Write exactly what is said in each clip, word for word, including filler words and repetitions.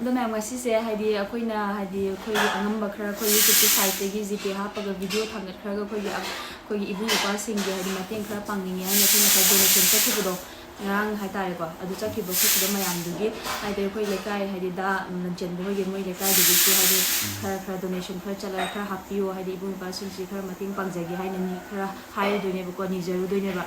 ꯑꯗꯣ ꯃꯌꯥꯝ, ꯉꯁꯤꯁꯦ ꯍꯥꯏꯗꯤ ꯑꯩꯈꯣꯏꯅ ꯍꯥꯏꯗꯤ ꯑꯩꯈꯣꯏꯒꯤ ꯑꯉꯝꯕ ꯈꯔ ꯑꯩꯈꯣꯏ YouTubeꯀꯤ siteꯇꯒꯤ GPay ꯍꯥꯞꯄꯒ video ꯊꯥꯡꯒꯠꯈ꯭ꯔꯒ ꯑꯩꯈꯣꯏꯒꯤ ꯑꯩꯈꯣꯏꯒꯤ ꯏꯕꯨꯡ ꯏꯄ꯭ꯋꯥꯁꯤꯡꯒꯤ ꯍꯥꯏꯗꯤ ꯃꯇꯦꯡ ꯈꯔ ꯄꯥꯡꯅꯤꯡꯉꯦ ꯍꯥꯏꯅ ꯑꯩꯈꯣꯏꯅ ꯈꯔ donation ꯆꯠꯈꯤꯕꯗꯣ, ꯉꯔꯥꯡ ꯍꯥꯏꯇꯥꯔꯦꯀꯣ, ꯑꯗꯨ ꯆꯠꯈꯤꯕ ꯈꯣꯠꯈꯤꯕ ꯃꯌꯥꯝꯗꯨꯒꯤ ꯍꯥꯏꯗꯤ ꯑꯩꯈꯣꯏ ꯂꯩꯀꯥꯏ ꯍꯥꯏꯗꯤ ꯗꯥ ꯂꯟꯆꯦꯟꯕ ꯍꯣꯏꯒꯤ ꯃꯣꯏ ꯂꯩꯀꯥꯏꯗꯨꯒꯤꯁꯨ ꯍꯥꯏꯗꯤ ꯈꯔ ꯈꯔ donation ꯈꯔ ꯆꯠꯂꯒ ꯈꯔ ꯍꯥꯞꯄꯤꯌꯣ, ꯍꯥꯏꯗꯤ ꯏꯕꯨꯡ ꯏꯄ꯭ꯋꯥꯁꯤꯡꯁꯤ ꯈꯔ ꯃꯇꯦꯡ ꯄꯥꯡꯖꯒꯦ ꯍꯥꯏꯅ ꯃꯤ ꯈꯔ ꯍꯥꯏꯔꯨꯗꯣꯏꯅꯦꯕꯀꯣ, ꯅꯤꯖꯔꯨꯗꯣꯏꯅꯦꯕ꯫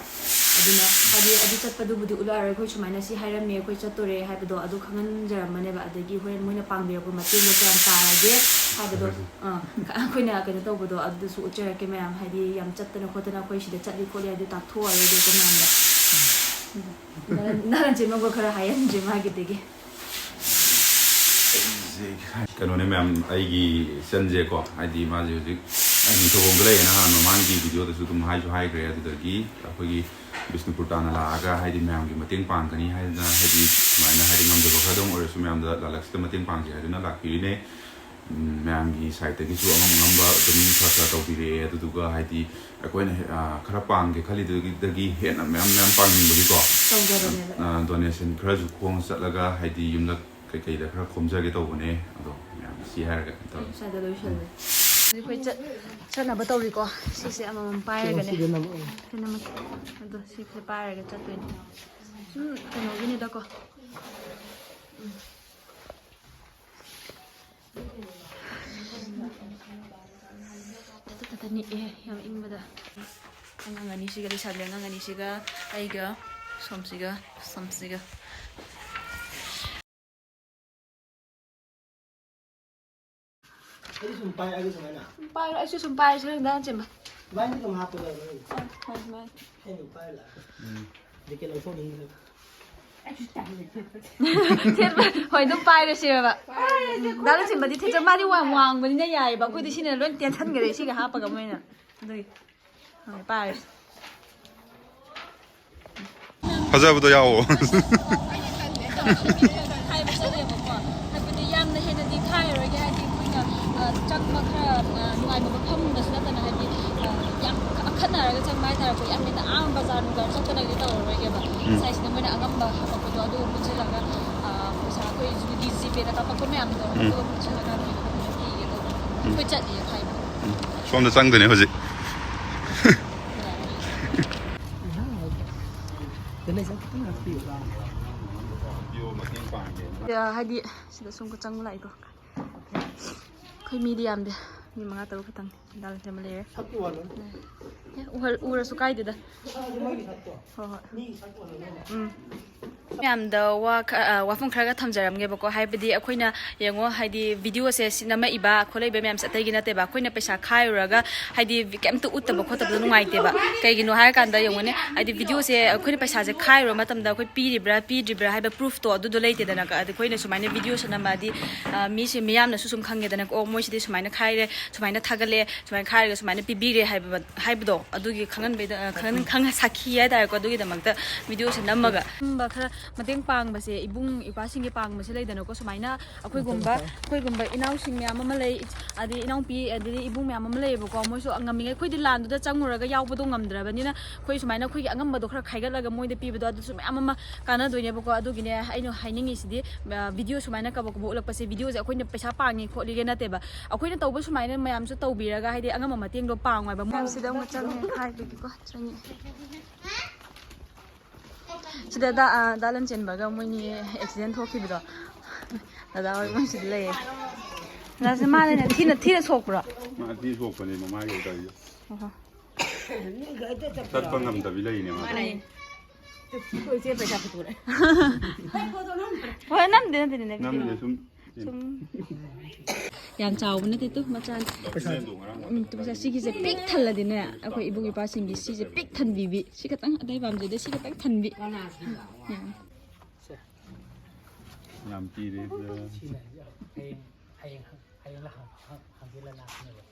ꯑꯗꯨꯅ ꯍꯥꯏꯗꯤ ꯑꯗꯨ ꯆꯠꯄꯗꯨꯕꯨꯗꯤ ꯎꯠꯂꯛꯑꯔꯣꯏ, ꯑꯩꯈꯣꯏ ꯁꯨꯃꯥꯏꯅ ꯁꯤ ꯍꯥꯏꯔꯝꯃꯦ, ꯑꯩꯈꯣꯏ ꯆꯠꯇꯣꯔꯦ ꯍꯥꯏꯕꯗꯣ ꯑꯗꯨ ꯈꯪꯍꯟꯖꯔꯝꯃꯅꯦꯕ꯫ ꯑꯗꯒꯤ ꯍꯣꯔꯦꯟ ꯃꯣꯏꯅ ꯄꯥꯡꯕꯤꯔꯛꯄ ꯃꯇꯦꯡꯗꯣ ꯀꯌꯥꯝ ꯇꯥꯔꯒꯦ ꯍꯥꯏꯕꯗꯣ, ꯑꯥ, ꯑꯩꯈꯣꯏꯅ ꯀꯩꯅꯣ ꯇꯧꯕꯗꯣ ꯑꯗꯨꯁꯨ ꯎꯠꯆꯔꯛꯀꯦ ꯃꯌꯥꯝ꯫ ꯍꯥꯏꯗꯤ ꯌꯥꯝ ꯆꯠꯇꯅ ꯈꯣꯠꯇꯅ ꯑꯩꯈꯣꯏ ꯁꯤꯗ ꯆꯠꯂꯤ ꯈꯣꯠꯂꯤ ꯍꯥꯏꯗꯤ ꯇꯥꯛꯊꯣꯛꯑꯔꯣꯏꯒꯦꯀꯣ ꯃꯌꯥꯝꯗ꯫ ꯅꯥꯔꯟ ꯆꯦꯃꯒ ꯈꯔ ꯍꯥꯏꯍꯟꯗ꯭ꯔꯦ ꯃꯥꯒꯤꯗꯒꯤ꯫ ꯀꯩꯅꯣꯅꯦ ꯃꯌꯥꯝ, ꯑꯩꯒꯤ ꯏꯆꯟꯁꯦꯀꯣ, ꯍꯥꯏꯗꯤ ꯃꯥꯁꯦ ꯍꯧꯖꯤꯛ ꯅꯤꯡꯊꯧꯈꯣꯡꯗ ꯂꯩꯌꯦꯅ ꯍꯥꯟꯅ ꯃꯃꯥꯡꯒꯤ videoꯗꯁꯨ ꯑꯗꯨꯝ ꯍꯥꯏꯁꯨ ꯍꯥꯏꯈ꯭ꯔꯦ꯫ ꯑꯗꯨꯗꯒꯤ ꯑꯩꯈꯣꯏꯒꯤ ꯕꯤꯁꯅꯨꯄꯨꯔ ꯇꯥꯟꯅ ꯂꯥꯛꯑꯒ ꯍꯥꯏꯗꯤ ꯃꯌꯥꯝꯒꯤ ꯃꯇꯦꯡ ꯄꯥꯡꯒꯅꯤ ꯍꯥꯏꯗꯅ, ꯍꯥꯏꯗꯤ ꯁꯨꯃꯥꯏꯅ ꯍꯥꯏꯗꯤ ꯉꯝꯖꯕ ꯈꯔꯗꯪ ꯑꯣꯏꯔꯁꯨ ꯃꯌꯥꯝꯗ ꯂꯥꯂꯛꯁꯤꯗ ꯃꯇꯦꯡ ꯄꯥꯡꯒꯦ ꯍꯥꯏꯗꯨꯅ ꯂꯥꯛꯄꯤꯔꯤꯅꯦ꯫ ꯃꯌꯥꯝꯒꯤ siteꯇꯒꯤꯁꯨ ꯑꯉꯝ ꯑꯉꯝꯕ ꯑꯗꯨꯝ ꯈꯔ ꯈꯔ ꯇꯧꯕꯤꯔꯛꯑꯦ꯫ ꯑꯗꯨꯗꯨꯒ ꯍꯥꯏꯗꯤ ꯑꯩꯈꯣꯏꯅ ꯈꯔ ꯄꯥꯡꯒꯦ ꯈꯜꯂꯤꯗꯨꯗꯒꯤ ꯍꯦꯟꯅ ꯃꯌꯥꯝ ꯃꯌꯥꯝ ꯄꯥꯡꯅꯤꯡꯕꯒꯤꯀꯣ, ꯇꯧꯖꯕꯅꯦꯕ꯫ Donation ꯈꯔꯁꯨ ꯈꯣꯡꯅ ꯆꯠꯂꯒ ꯍꯥꯏꯗꯤ ꯌꯨꯝꯗ ꯀꯩꯀꯩꯗ ꯈꯔ ꯈꯣꯝꯖꯒꯦ ꯇꯧꯕꯅꯦ꯫ ꯑꯗꯣ ꯃꯌꯥꯝ ꯁꯤ ꯍꯥꯏꯔꯒ ꯀꯩꯅꯣ ꯇꯧꯔꯦ꯫ ꯑꯩ ꯁ꯭ꯋꯥꯏꯗ ꯂꯣꯏꯁꯜꯂꯦ꯫ ꯑꯩꯈꯣꯏ ꯆꯠ- ꯆꯠꯅꯕ ꯇꯧꯔꯤꯀꯣ꯫ ꯁꯤꯁꯦ ꯑꯃꯃꯝ ꯄꯥꯏꯔꯒꯅꯦ꯫ ꯁꯤꯗ ꯅꯝꯃꯛꯑꯣ꯫ ꯁꯤꯗ ꯅꯝꯃꯛꯀꯦ꯫ ꯑꯗꯣ ꯁꯤꯁꯦ ꯄꯥꯏꯔꯒ ꯆꯠꯇꯣꯏꯅꯦ꯫ ꯁꯨꯝ ꯀꯩꯅꯣꯒꯤꯅꯤꯗꯀꯣ꯫ ꯎꯝ꯫ ꯇꯇ ꯇꯇ ꯅꯤꯛꯑꯦ ꯌꯥꯝ ꯏꯪꯕꯗ꯫ ꯑꯉꯥꯡ ꯑꯅꯤꯁꯤꯒ, ꯂꯩꯁꯥꯕꯤ ꯑꯉꯥꯡ ꯑꯅꯤꯁꯤꯒ ꯑꯩꯒ ꯁꯣꯝꯁꯤꯒ, ꯁꯣꯝꯁꯤꯒ꯫ ꯑꯩꯗꯤ ꯁꯨꯝ ꯄꯥꯏꯔꯛꯑꯒꯦ ꯁꯨꯃꯥꯏꯅ꯫ ꯁꯨꯝ ꯄꯥꯏꯔꯣ, ꯑꯩꯁꯨ ꯁꯨꯝ ꯄꯥꯏꯔꯁꯤꯔ ꯈꯪꯗꯦ, ꯆꯦꯝꯕ꯫ ꯁꯨꯃꯥꯏꯅ ꯑꯗꯨꯝ ꯍꯥꯞꯄꯗ ꯑꯗꯨꯝ ꯍꯣꯏ, ꯍꯣꯏ, ꯁꯨꯃꯥꯏꯅ꯫ ꯑꯩ ꯑꯗꯨꯝ ꯄꯥꯏꯔ ꯂꯥꯛꯑꯒꯦ꯫ ꯖꯦꯀꯦꯠ ꯂꯧꯊꯣꯛꯅꯤꯡꯗ꯭ꯔꯦ꯫ ꯊꯦꯠꯄ-, ꯍꯣꯏ, ꯑꯗꯨꯝ ꯄꯥꯏꯔꯁꯤꯔꯕ꯫ ꯗꯥ ꯂꯟꯆꯦꯝꯕꯗꯤ ꯊꯦꯠꯆ-, ꯃꯥꯗꯤ ꯋꯥꯡ ꯋꯥꯡꯕꯅꯤꯅ ꯌꯥꯏꯑꯕ꯫ ꯑꯩꯈꯣꯏꯗꯤ ꯁꯤꯅ ꯂꯣꯏ ꯇꯦꯟꯁꯟꯈ꯭ꯔꯦ, ꯁꯤꯒ ꯍꯥꯞꯄꯒ ꯃꯣꯏꯅ꯫ ꯑꯗꯨꯒꯤ꯫ ꯍꯣꯏ, ꯄꯥꯏꯔꯁꯤ꯫ ꯐꯖꯕꯗꯣ ꯌꯥꯎꯑꯣ꯫ ꯍꯥꯏꯕ ꯆꯠꯂꯦꯕꯀꯣ꯫ ꯍꯥꯏꯕꯗꯤ ꯌꯥꯝꯅ ꯍꯦꯟꯅꯗꯤ ꯈꯥꯏꯔꯔꯣꯏꯒꯦ, ꯍꯥꯏꯗꯤ ꯑꯩꯈꯣꯏꯅ, ꯑ, ꯆꯪꯕ ꯈꯔ, ꯑ, ꯅꯨꯡꯉꯥꯏꯕ ꯃꯐꯝꯗꯁꯨ ꯅꯠꯇꯅ, ꯍꯥꯏꯗꯤ, ꯑ, ꯌꯥꯝ ꯑꯈꯠꯅꯔꯒ ꯆꯪꯕ ꯍꯥꯏꯇꯥꯔꯦꯀꯣ꯫ ꯌꯥꯝ ꯍꯦꯟꯅ ꯑꯥ ꯕꯖꯥꯔ ꯅꯨꯡꯖꯥꯔ ꯆꯠꯇꯅꯗꯤ ꯇꯧꯔꯔꯣꯏꯒꯦꯕ꯫ ꯉꯁꯥꯏꯁꯤꯗ ꯃꯣꯏꯅ ꯑꯉꯝꯕ ꯍꯥꯄꯛꯄꯗꯣ ꯑꯗꯨ ꯄꯨꯟꯁꯤꯜꯂꯒ, ꯑ, ꯄꯩꯁꯥ ꯑꯩꯈꯣꯏ ꯍꯧꯖꯤꯛꯀꯤ ꯖꯤꯞ ꯄꯦꯗ ꯀꯥꯞꯄꯛꯄ ꯃꯌꯥꯝꯗꯣ ꯎꯝ꯫ ꯑꯗꯨꯒ ꯄꯨꯟꯁꯤꯜꯂꯀꯥꯟꯗ ꯄꯤꯒꯦ ꯇꯧꯕ꯫ ꯎꯝ꯫ ꯑꯩꯈꯣꯏ ꯆꯠꯂꯤꯌꯦ ꯈꯥꯏꯕ꯫ ꯎꯝ꯫ ꯁꯣꯝꯗ ꯆꯪꯗꯣꯏꯅꯦ ꯍꯧꯖꯤꯛ꯫ ꯍꯥꯏꯗꯤ ꯁꯤꯗ ꯁꯨꯝ ꯆꯪꯕ ꯂꯥꯛꯏꯀꯣ꯫ ꯑꯩꯈꯣꯏ ꯃꯤꯗꯤ ꯌꯥꯝꯗꯦ, ꯃꯤ ꯃꯉꯥ ꯇꯔꯨꯛ ꯈꯛꯇꯪꯅꯤ꯫ ꯗꯥꯜ ꯁꯦꯝꯕ ꯂꯩꯔꯦ꯫ ꯑꯦ, ꯎꯍꯜ-, ꯎꯔꯁꯨ ꯀꯥꯏꯗꯦꯗ꯫ ꯍꯣꯏ, ꯍꯣꯏ꯫ ꯎꯝ꯫ ꯃꯌꯥꯝꯗ ꯋꯥ ꯈ-, ꯑ, ꯋꯥꯐꯝ ꯈꯔꯒ ꯊꯝꯖꯔꯝꯒꯦꯕꯀꯣ꯫ ꯍꯥꯏꯕꯗꯤ ꯑꯩꯈꯣꯏꯅ ꯌꯦꯡꯉꯣ, ꯍꯥꯏꯗꯤ video ꯁꯦ ꯁꯤ ꯅꯝꯃꯛꯏꯕ ꯈꯣꯠꯂꯛꯏꯕ ꯃꯌꯥꯝꯁꯦ ꯑꯇꯩꯒꯤ ꯅꯠꯇꯦꯕ꯫ ꯑꯩꯈꯣꯏꯅ ꯄꯩꯁꯥ ꯈꯥꯏꯔꯨꯔꯒ ꯍꯥꯏꯗꯤ ꯀꯩꯝꯇ ꯎꯠꯇꯕ ꯈꯣꯠꯇꯕꯗꯣ ꯅꯨꯡꯉꯥꯏꯇꯦꯕ꯫ ꯀꯩꯒꯤꯅꯣ ꯍꯥꯏꯔꯀꯥꯟꯗ ꯌꯦꯡꯉꯨꯅꯦ, ꯍꯥꯏꯗꯤ video ꯁꯦ ꯑꯩꯈꯣꯏꯅ ꯄꯩꯁꯥꯁꯦ ꯈꯥꯏꯔꯨꯕ ꯃꯇꯝꯗ ꯑꯩꯈꯣꯏ ꯄꯤꯔꯤꯕ꯭ꯔꯥ ꯄꯤꯗ꯭ꯔꯤꯕ꯭ꯔꯥ ꯍꯥꯏꯕ proof ꯇꯣ ꯑꯗꯨꯗꯣ ꯂꯩꯇꯦꯗꯅ꯫ ꯑꯗ ꯑꯩꯈꯣꯏꯅ ꯁꯨꯃꯥꯏꯅ video ꯁꯦ ꯅꯝꯃꯛꯑꯗꯤ, ꯑ, ꯃꯤꯁꯦ ꯃꯤꯌꯥꯝꯅꯁꯨ ꯁꯨꯝ ꯈꯪꯉꯦꯗꯅ, "ꯑꯣ, ꯃꯣꯏꯁꯤꯗꯤ ꯁꯨꯃꯥꯏꯅ ꯈꯥꯏꯔꯦ, ꯁꯨꯃꯥꯏꯅ ꯊꯥꯒꯠꯂꯦ, ꯁꯨꯃꯥꯏꯅ ꯈꯥꯏꯔꯒ ꯁꯨꯃꯥꯏꯅ ꯄꯤꯕꯤꯔꯦ" ꯍꯥꯏꯕ, ꯍꯥꯏꯕꯗꯣ ꯑꯗꯨꯒꯤ ꯈꯪꯍꯟꯕꯩꯗ-, ꯑ, ꯈꯪꯍꯟ-, ꯈꯪꯍꯟ-, ꯁꯥꯈꯤ ꯍꯥꯏꯇꯥꯔꯦꯀꯣ꯫ ꯑꯗꯨꯒꯤꯗꯃꯛꯇ video ꯁꯦ ꯅꯝꯃꯒ ꯁꯨꯝꯕ ꯈꯔ ꯃꯇꯦꯡ ꯄꯥꯡꯕꯁꯦ, ꯏꯕꯨꯡ ꯏꯄ꯭ꯋꯥꯁꯤꯡꯒꯤ ꯄꯥꯡꯕꯁꯦ ꯂꯩꯗꯅꯀꯣ, ꯁꯨꯃꯥꯏꯅ ꯑꯩꯈꯣꯏꯒꯨꯝꯕ, ꯑꯩꯈꯣꯏꯒꯨꯝꯕ ꯏꯅꯥꯎꯁꯤꯡ ꯃꯌꯥꯝ ꯑꯃ ꯂꯩ, ꯑꯗꯩ ꯏꯅꯥꯎꯄꯤ, ꯑꯗꯩ ꯏꯕꯨꯡ ꯃꯌꯥꯝ ꯑꯃ ꯂꯩꯌꯦꯕꯀꯣ꯫ ꯃꯣꯏꯁꯨ ꯉꯝꯃꯤꯉꯩ, ꯑꯩꯈꯣꯏꯗꯤ ꯂꯥꯟꯗꯨꯗ ꯆꯪꯉꯨꯔꯒ ꯌꯥꯎꯕꯗꯣ ꯉꯝꯗ꯭ꯔꯕꯅꯤꯅ, ꯑꯩꯈꯣꯏ ꯁꯨꯃꯥꯏꯅ ꯑꯩꯈꯣꯏꯒꯤ ꯑꯉꯝꯕꯗꯣ ꯈꯔ ꯈꯥꯏꯒꯠꯂꯒ ꯃꯣꯏꯗ ꯄꯤꯕꯗꯣ, ꯑꯗꯨꯁꯨ ꯃꯌꯥꯝ ꯑꯃ ꯀꯥꯟꯅꯗꯣꯏꯅꯦꯕꯀꯣ꯫ ꯑꯗꯨꯒꯤꯅꯦ ꯑꯩꯅ ꯍꯥꯏꯅꯤꯡꯉꯤꯁꯤꯗꯤ, ꯑ, video ꯁꯨꯃꯥꯏꯅ ꯀꯕꯛ ꯀꯕꯛ ꯎꯠꯂꯛꯄꯁꯦ, video ꯁꯦ ꯑꯩꯈꯣꯏꯅ ꯄꯩꯁꯥ ꯄꯥꯡꯉꯦ ꯈꯣꯠꯂꯤꯒꯦ ꯅꯠꯇꯦꯕ꯫ ꯑꯩꯈꯣꯏꯅ ꯇꯧꯕ ꯁꯨꯃꯥꯏꯅ ꯃꯌꯥꯝꯁꯨ ꯇꯧꯕꯤꯔꯒ, ꯍꯥꯏꯗꯤ ꯑꯉꯝꯕ ꯃꯇꯦꯡꯗꯣ ꯄꯥꯡꯉꯣ ꯍꯥꯏꯕ꯫ ꯃꯌꯥꯝꯁꯤꯗ ꯑꯃꯨꯛ ꯆꯪꯉꯦ ꯍꯥꯏꯕꯒꯤꯀꯣ, ꯆꯪꯉꯦ꯫ ꯁꯤꯗ ꯗꯥ, ꯑ, ꯗꯥ ꯂꯟꯆꯦꯟꯕꯒ ꯃꯣꯏꯅꯤ accident ꯊꯣꯛꯈꯤꯕꯗꯣ꯫ ꯗꯗꯥ ꯍꯣꯏ ꯃꯣꯏ ꯁꯤꯗ ꯂꯩꯌꯦ꯫ ꯗꯗꯥꯁꯦ ꯃꯥꯅꯅꯦ ꯊꯤꯅ, ꯊꯤꯅ ꯁꯣꯛꯄ꯭ꯔꯣ? ꯃꯥ ꯊꯤ ꯁꯣꯛꯄꯅꯦ ꯃꯃꯥꯏꯒ ꯇꯧꯔꯤꯁꯦ꯫ ꯑꯣꯍꯣ꯫ ꯆꯠꯄ ꯉꯝꯗꯕꯤ ꯂꯩꯔꯤꯅꯦ ꯃꯥ꯫ ꯃꯥꯅꯦ꯫ ꯑꯩꯈꯣꯏ ꯏꯆꯦ ꯄꯩꯁꯥ ꯄꯨꯊꯣꯔꯛꯑꯦ꯫ ꯍꯣꯏ, ꯅꯝꯗꯦ, ꯅꯝꯗꯦ, ꯅꯝꯗꯦ, ꯅꯝꯗꯦ, ꯁꯨꯝ ꯁꯨꯝ꯫ ꯌꯥꯝ ꯆꯥꯎꯕ ꯅꯠꯇꯦ ꯇꯨ, ꯃꯆꯥꯅꯤ꯫ ꯄꯩꯁꯥ ꯂꯦꯟꯗꯣ ꯉꯔꯥꯡ ꯎꯝ, ꯇꯨ, ꯄꯩꯁꯥ ꯁꯤꯒꯤꯁꯦ ꯄꯤꯛ ꯊꯜꯂꯗꯤꯅꯦ, ꯑꯩꯈꯣꯏ ꯏꯕꯨꯡ ꯏꯄꯥꯁꯤꯡꯒꯤ ꯁꯤꯁꯦ ꯄꯤꯛ ꯊꯟꯕꯤꯕꯤ꯫ ꯁꯤ ꯈꯛꯇꯪ, ꯑꯇꯩ ꯄꯥꯝꯖꯗꯦ, ꯁꯤ ꯈꯛꯇꯪ ꯊꯟꯕꯤ꯫ ꯌꯥꯝ꯫ ꯌꯥꯝ ꯄꯤꯔꯦ꯫ ꯁꯤꯅ ꯍꯌꯦꯡ, ꯍꯌꯦꯡ, ꯍꯌꯦꯡ ꯂꯥꯛ-, ꯍꯪ-, ꯍꯪꯆꯤꯠ ꯂꯥꯛꯀꯅꯦꯕ꯫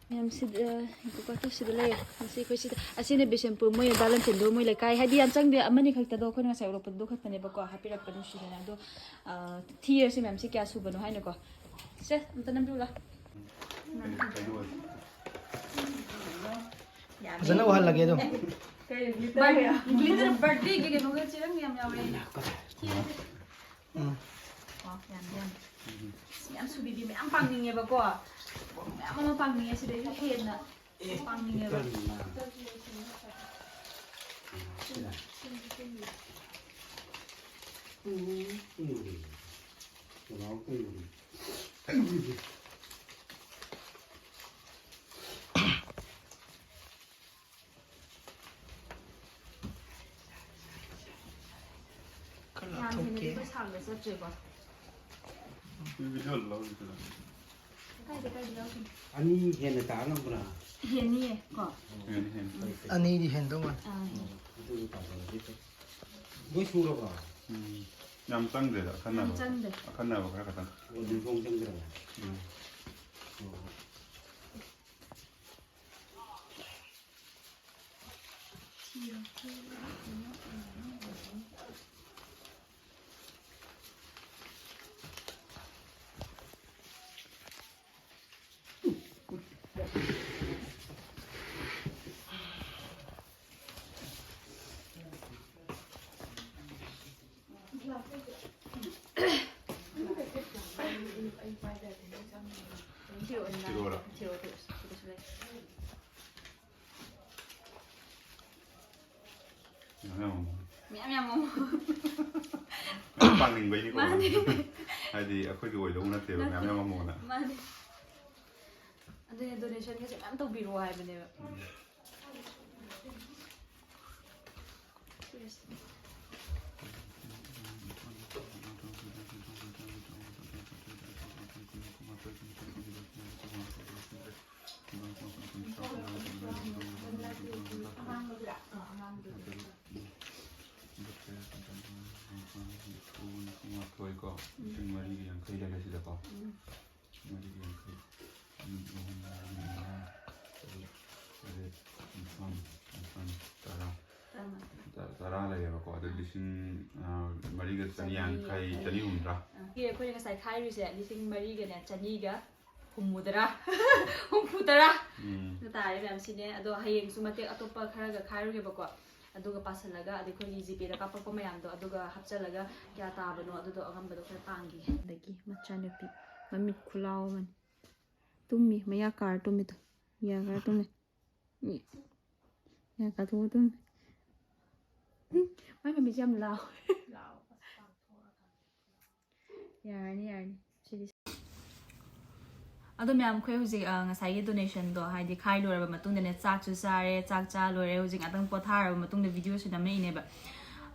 ꯃꯌꯥꯝ ꯁꯤꯗ, ꯉꯥꯏꯈꯣꯀꯣ, ꯇꯨ ꯁꯤꯗ ꯂꯩꯔꯦ꯫ ꯉꯁꯤ ꯑꯩꯈꯣꯏ ꯁꯤꯗ, ꯑꯁꯤꯅ ꯕꯤꯁꯦꯝꯄꯨꯔ, ꯃꯣꯏ ꯗꯥ ꯂꯟꯆꯦꯟꯕ ꯃꯣꯏ ꯂꯩꯀꯥꯏ, ꯍꯥꯏꯗꯤ ꯌꯥꯝ ꯆꯪꯗꯦ, ꯑꯃꯅꯤ ꯈꯛꯇꯗꯣ ꯑꯩꯈꯣꯏꯅ ꯉꯁꯥꯏ ꯎꯠꯂꯛꯄꯗꯨ ꯈꯛꯇꯅꯦꯕꯀꯣ, ꯍꯥꯞꯄꯤꯔꯛꯄ ꯅꯨꯡꯁꯤꯗꯅ꯫ ꯑꯗꯣ, ꯑ, ꯊꯤꯔꯁꯤ ꯃꯌꯥꯝꯁꯤ ꯀꯌꯥ ꯁꯨꯕꯅꯣ ꯍꯥꯏꯅꯀꯣ꯫ ꯁꯦ, ꯑꯝꯇ ꯅꯝꯕꯤꯌꯨ ꯂꯥꯎ꯫ ꯐꯖꯅ ꯎꯍꯜꯂꯒꯦ ꯑꯗꯨꯝ꯫ ꯀꯩ glitter ꯍꯥꯏꯔꯣ? Glitter birthday ꯒꯤ ꯀꯩꯅꯣꯒ ꯆꯦꯔꯪ ꯌꯥꯝ ꯌꯥꯎꯔꯦ꯫ ꯎꯝ꯫ ꯑꯣ, ꯌꯥꯝ ꯌꯥꯝ꯫ ꯎꯝ꯫ ꯑꯁ, ꯃꯌꯥꯝ ꯁꯨꯕꯤꯕꯤ, ꯃꯌꯥꯝ ꯄꯥꯡꯅꯤꯡꯉꯦꯕꯀꯣ꯫ ꯃꯌꯥꯝ ꯑꯃ ꯄꯥꯡꯅꯤꯡꯉꯦ, ꯁꯤꯗꯩꯁꯨ ꯍꯦꯟꯅ ꯄꯥꯡꯅꯤꯡꯉꯦꯕ꯫ ꯀꯔꯤꯅꯣ? ꯁꯤꯅ? ꯎꯝ, ꯎꯝ꯫ ꯀꯅꯥ ꯀꯨꯏꯔꯦ? ꯈꯔ ꯌꯥꯝ ꯍꯦꯟꯅꯗꯤ ꯂꯧꯊꯣꯛꯀꯦ꯫ ꯑꯩꯈꯣꯏ ꯁꯥꯡꯅ ꯆꯠꯇ꯭ꯔꯦꯀꯣ꯫ ꯀꯥꯏꯗ ꯀꯥꯏꯗ ꯌꯥꯎꯈꯤꯅꯣ? ꯑꯅꯤ ꯍꯦꯟꯅ ꯇꯥ ꯉꯝꯕ꯭ꯔꯥ? ꯍꯦꯟꯅꯤꯌꯦ ꯀꯣ꯫ ꯍꯦꯟꯅꯤ, ꯍꯦꯟꯅꯤ꯫ ꯑꯅꯤꯗꯤ ꯍꯦꯟꯗꯧ ꯃꯥꯜꯂꯦ꯫ ꯑꯥ, ꯍꯦꯟꯅꯤ꯫ ꯑꯗꯨꯒꯤ ꯇꯥꯟꯅꯔꯗꯤ ꯐꯩ꯫ ꯂꯣꯏ ꯁꯨꯔꯕꯣ? ꯎꯝ꯫ ꯌꯥꯝ ꯆꯪꯗ꯭ꯔꯦꯗ, ꯑꯈꯟꯅꯕ꯫ ꯌꯥꯝ ꯆꯪꯗ꯭ꯔꯦ꯫ ꯑꯈꯟꯅꯕ ꯈꯔ ꯈꯛꯇꯪ꯫ ꯑꯣ, ꯅꯤꯡꯈꯣꯡ ꯆꯪꯗ꯭ꯔꯕ? ꯎꯝ꯫ ꯑꯣ꯫ ꯊꯤꯔꯛꯑꯣ꯫ ꯃꯌꯥꯝ ꯌꯥꯝꯃꯝꯃꯣ꯫ ꯃꯌꯥꯝ ꯌꯥꯝꯃꯝꯃꯣ꯫ ꯃꯌꯥꯝ ꯄꯥꯡꯅꯤꯡꯕꯩꯅꯤꯀꯣ꯫ ꯃꯥꯅꯦ꯫ ꯍꯥꯏꯗꯤ ꯑꯩꯈꯣꯏꯒꯤ ꯑꯣꯏꯗꯧ ꯅꯠꯇꯦꯕ, ꯃꯌꯥꯝ ꯅꯠꯇꯦ꯫ ꯌꯥꯝꯃꯝꯃꯣꯅ꯫ ꯃꯥꯅꯦ꯫ ꯑꯗꯨꯅꯦ, donationꯒꯁꯦ ꯃꯌꯥꯝ ꯇꯧꯕꯤꯔꯛꯑꯣ ꯍꯥꯏꯕꯅꯦꯕ꯫ ꯎꯝ꯫ ꯀꯣ, ꯎꯝ꯫ ꯂꯤꯁꯤꯡ ꯃꯔꯤꯒ ꯌꯥꯡꯈꯩ ꯂꯩꯔꯦ ꯁꯤꯗꯀꯣ꯫ ꯎꯝ꯫ ꯃꯔꯤꯒ ꯌꯥꯡꯈꯩ꯫ ꯑꯅꯤ, ꯑꯍꯨꯝ, ꯃꯔꯤ, ꯃꯉꯥ, ꯇꯔꯨꯛ, ꯇꯔꯦꯠ, ꯅꯤꯄꯥꯟ, ꯃꯥꯄꯟ, ꯇꯔꯥ꯫ ꯇꯔꯥꯃꯥꯊꯣꯏ꯫ ꯇ-, ꯇꯔꯥ ꯂꯩꯔꯦꯕꯀꯣ꯫ ꯑꯗꯨ ꯑꯥ꯫ ꯂꯤꯁꯤꯡ, ꯑ, ꯃꯔꯤꯒ ꯆꯅꯤ ꯌꯥꯡꯈꯩ, ꯆꯅꯤ ꯍꯨꯝꯗ꯭ꯔꯥ꯫ ꯑꯥ꯫ ꯑꯩꯈꯣꯏꯅ ꯉꯁꯥꯏ ꯈꯥꯏꯔꯤꯁꯦ ꯂꯤꯁꯤꯡ ꯃꯔꯤꯒꯅꯦ, ꯆꯅꯤꯒ ꯍꯨꯝꯐꯨ ꯇꯔꯥ꯫ ꯍꯨꯝꯐꯨ ꯇꯔꯥ꯫ ꯎꯝ꯫ ꯑꯗꯨ ꯇꯥꯔꯦ ꯃꯌꯥꯝ, ꯁꯤꯅꯦ꯫ ꯑꯗꯣ ꯍꯌꯦꯡꯁꯨ ꯃꯇꯦꯛ ꯑꯇꯣꯞꯄ ꯈꯔꯒ ꯈꯥꯏꯔꯨꯒꯦꯕꯀꯣ꯫ ꯑꯗꯨꯒ ꯄꯥꯁꯜꯂꯒ, ꯑꯗꯩ ꯑꯩꯈꯣꯏꯒꯤ ꯖꯤꯄꯦꯗ ꯀꯥꯞꯄꯛꯄ ꯃꯌꯥꯝꯗꯣ, ꯑꯗꯨꯒ ꯍꯥꯞꯆꯜꯂꯒ ꯀꯌꯥ ꯇꯥꯕꯅꯣ ꯑꯗꯨꯗꯣ ꯑꯉꯝꯕꯗꯣ ꯈꯔ ꯄꯥꯡꯈꯤꯒꯦ꯫ ꯑꯗꯒꯤ ꯃꯆꯥꯅꯨꯄꯤ ꯃꯃꯤꯠ ꯈꯨꯂꯥꯎ ꯑꯃꯅꯤ꯫ ꯇꯨꯝꯃꯤ, ꯃꯌꯥ ꯀꯥꯔ ꯇꯨꯝꯃꯤꯗꯣ꯫ ꯌꯥ ꯀꯥꯔ ꯇꯨꯝꯃꯤ꯫ ꯌꯥ ꯀꯥꯊꯣꯛꯑ ꯇꯨꯝꯃꯤ꯫ ꯎꯝ, ꯃꯥꯏ ꯃꯃꯤꯠꯁꯦ ꯌꯥꯝ ꯂꯥꯎꯋꯦ꯫ ꯌꯥꯔꯅꯤ, ꯌꯥꯔꯅꯤ꯫ ꯁꯤꯗꯤ꯫ ꯑꯗꯣ ꯃꯌꯥꯝ, ꯑꯩꯈꯣꯏ ꯍꯧꯖꯤꯛ, ꯑ, ꯉꯁꯥꯏꯒꯤ donationꯗꯣ, ꯍꯥꯏꯗꯤ ꯈꯥꯏ ꯂꯣꯏꯔꯕ ꯃꯇꯨꯡꯗꯅꯦ, ꯆꯥꯛꯁꯨ ꯆꯥꯔꯦ, ꯆꯥꯛ ꯆꯥ ꯂꯣꯏꯔꯦ, ꯍꯧꯖꯤꯛ ꯉꯥꯛꯇꯪ ꯄꯣꯊꯥꯔꯕ ꯃꯇꯨꯡꯗ videoꯁꯦ ꯅꯝꯃꯛꯏꯅꯦꯕ꯫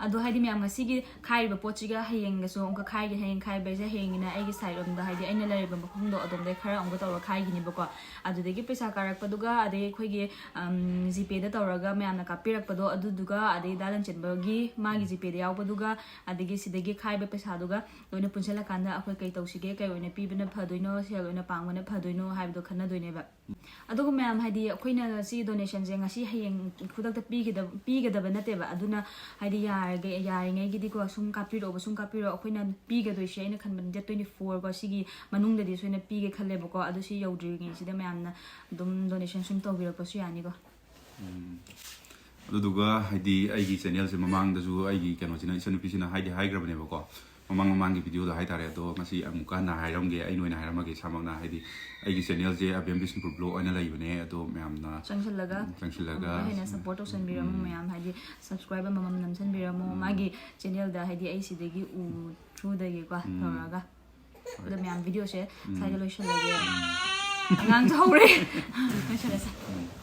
ꯑꯗꯣ ꯍꯥꯏꯗꯤ ꯃꯌꯥꯝ, ꯉꯁꯤꯒꯤ ꯈꯥꯏꯔꯤꯕ ꯄꯣꯠꯁꯤꯒ ꯍꯌꯦꯡꯒꯁꯨ ꯑꯃꯨꯛꯀ ꯈꯥꯏꯒꯦ, ꯍꯌꯦꯡ ꯈꯥꯏꯕ ꯍꯥꯏꯁꯦ ꯍꯌꯦꯡꯒꯤꯅ ꯑꯩꯒꯤ side ꯔꯣꯝꯗ, ꯍꯥꯏꯗꯤ ꯑꯩꯅ ꯂꯩꯔꯤꯕ ꯃꯐꯝꯗꯣ ꯑꯗꯣꯝꯗꯩ ꯈꯔ ꯑꯃꯨꯛꯀ ꯇꯧꯔꯒ ꯈꯥꯏꯈꯤꯅꯦꯕꯀꯣ꯫ ꯑꯗꯨꯗꯒꯤ ꯄꯩꯁꯥ ꯀꯥꯔꯛꯄꯗꯨꯒ, ꯑꯗꯩ ꯑꯩꯈꯣꯏꯒꯤ, ꯎꯝ, ꯖꯤꯄꯦꯗ ꯇꯧꯔꯒ ꯃꯌꯥꯝꯅ ꯀꯥꯞꯄꯤꯔꯛꯄꯗꯣ ꯑꯗꯨꯗꯨꯒ, ꯑꯗꯩ ꯗꯥ ꯂꯟꯆꯦꯟꯕꯒꯤ ꯃꯥꯒꯤ ꯖꯤꯄꯦꯗ ꯌꯥꯎꯕꯗꯨꯒ, ꯑꯗꯒꯤ ꯁꯤꯗꯒꯤ ꯈꯥꯏꯕ ꯄꯩꯁꯥꯗꯨꯒ ꯂꯣꯏꯅ ꯄꯨꯟꯁꯤꯜꯂꯀꯥꯟꯗ ꯑꯩꯈꯣꯏ ꯀꯩ ꯇꯧꯁꯤꯒꯦ, ꯀꯩ ꯑꯣꯏꯅ ꯄꯤꯕꯅ ꯐꯗꯣꯏꯅꯣ, ꯁꯦꯜ ꯑꯣꯏꯅ ꯄꯥꯡꯕꯅ ꯐꯗꯣꯏꯅꯣ ꯍꯥꯏꯕꯗꯣ ꯈꯟꯅꯗꯣꯏꯅꯦꯕ꯫ ꯑꯗꯨꯒ ꯃꯌꯥꯝ, ꯍꯥꯏꯗꯤ ꯑꯩꯈꯣꯏꯅ ꯁꯤ donationꯁꯦ ꯉꯁꯤ ꯍꯌꯦꯡ ꯈꯨꯗꯛꯇ ꯄꯤꯒꯗꯕ, ꯄꯤꯒꯗꯕ ꯅꯠꯇꯦꯕ꯫ ꯑꯗꯨꯅ ꯍꯥꯏꯗꯤ ꯌꯥꯔꯒ-, ꯌꯥꯔꯤꯉꯩꯒꯤꯗꯤꯀꯣ, ꯁꯨꯝ ꯀꯥꯞꯄꯤꯔꯛꯑꯣꯕ, ꯁꯨꯝ ꯀꯥꯞꯄꯤꯔꯛꯑꯣ꯫ ꯑꯩꯈꯣꯏꯅ ꯄꯤꯒꯗꯣꯏꯁꯦ, ꯑꯩꯅ ꯈꯟꯕꯗ date twenty four ꯀꯣ, ꯁꯤꯒꯤ ꯃꯅꯨꯡꯗꯗꯤ ꯁꯣꯏꯅ ꯄꯤꯒꯦ ꯈꯜꯂꯦꯕꯀꯣ꯫ ꯑꯗꯨ ꯁꯤ ꯌꯧꯗ꯭ꯔꯤꯉꯩꯁꯤꯗ ꯃꯌꯥꯝꯅ ꯑꯗꯨꯝ donation ꯁꯨꯝ ꯇꯧꯕꯤꯔꯛꯄꯁꯨ ꯌꯥꯅꯤꯀꯣ꯫ ꯎꯝ꯫ ꯑꯗꯨꯗꯨꯒ ꯍꯥꯏꯗꯤ ꯑꯩꯒꯤ channelꯁꯦ ꯃꯃꯥꯡꯗꯁꯨ ꯑꯩꯒꯤ ꯀꯩꯅꯣꯁꯤꯅ, ꯏꯆꯟꯅꯨꯄꯤꯁꯤꯅ ꯍꯥꯏꯗꯤ ꯍꯥꯏꯈ꯭ꯔꯕꯅꯦꯕꯀꯣ, ꯃꯃꯥꯡ ꯃꯃꯥꯡꯒꯤ videoꯗ ꯍꯥꯏꯇꯥꯔꯦ꯫ ꯑꯗꯣ ꯉꯁꯤ ꯑꯃꯨꯛꯀ ꯍꯟꯅ ꯍꯥꯏꯔꯝꯒꯦ, ꯑꯩꯅ ꯑꯣꯏꯅ ꯍꯥꯏꯔꯝꯃꯒꯦ ꯏꯁꯥꯃꯛꯅ꯫ ꯍꯥꯏꯗꯤ ꯑꯩꯒꯤ channelꯁꯦ ꯑꯕꯦꯝ ꯕꯤꯁꯅꯨꯄꯨꯔ vlog ꯍꯥꯏꯅ ꯂꯩꯕꯅꯦ꯫ ꯑꯗꯣ ꯃꯌꯥꯝꯅ ꯆꯪꯁꯤꯜꯂꯒ, ꯆꯪꯁꯤꯜꯂꯒ, ꯑꯃꯨꯛꯀ ꯍꯦꯟꯅ ꯎꯝ, support ꯇꯧꯁꯟꯕꯤꯔꯝꯃꯨ ꯎꯝ, ꯃꯌꯥꯝ꯫ ꯍꯥꯏꯗꯤ subscribe ꯑꯃꯃꯝ ꯅꯝꯁꯟꯕꯤꯔꯝꯃꯨ ꯎꯝ, ꯃꯥꯒꯤ channelꯗ, ꯍꯥꯏꯗꯤ ꯑꯩ ꯁꯤꯗꯒꯤ ꯎ throughꯗꯒꯤꯀꯣ ꯎꯝ, ꯇꯧꯔꯒ꯫ ꯍꯣꯏ꯫ ꯑꯗꯣ ꯃꯌꯥꯝ, videoꯁꯦ ꯎꯝ, ꯁ꯭ꯋꯥꯏꯗ ꯂꯣꯏꯁꯤꯜꯂꯒꯦ꯫ ꯎꯝ꯫ ꯑꯉꯥꯡꯁꯨ ꯍꯧꯔꯦ꯫ ꯂꯣꯏꯁꯤꯜꯂꯁꯦ꯫ ꯎꯝ꯫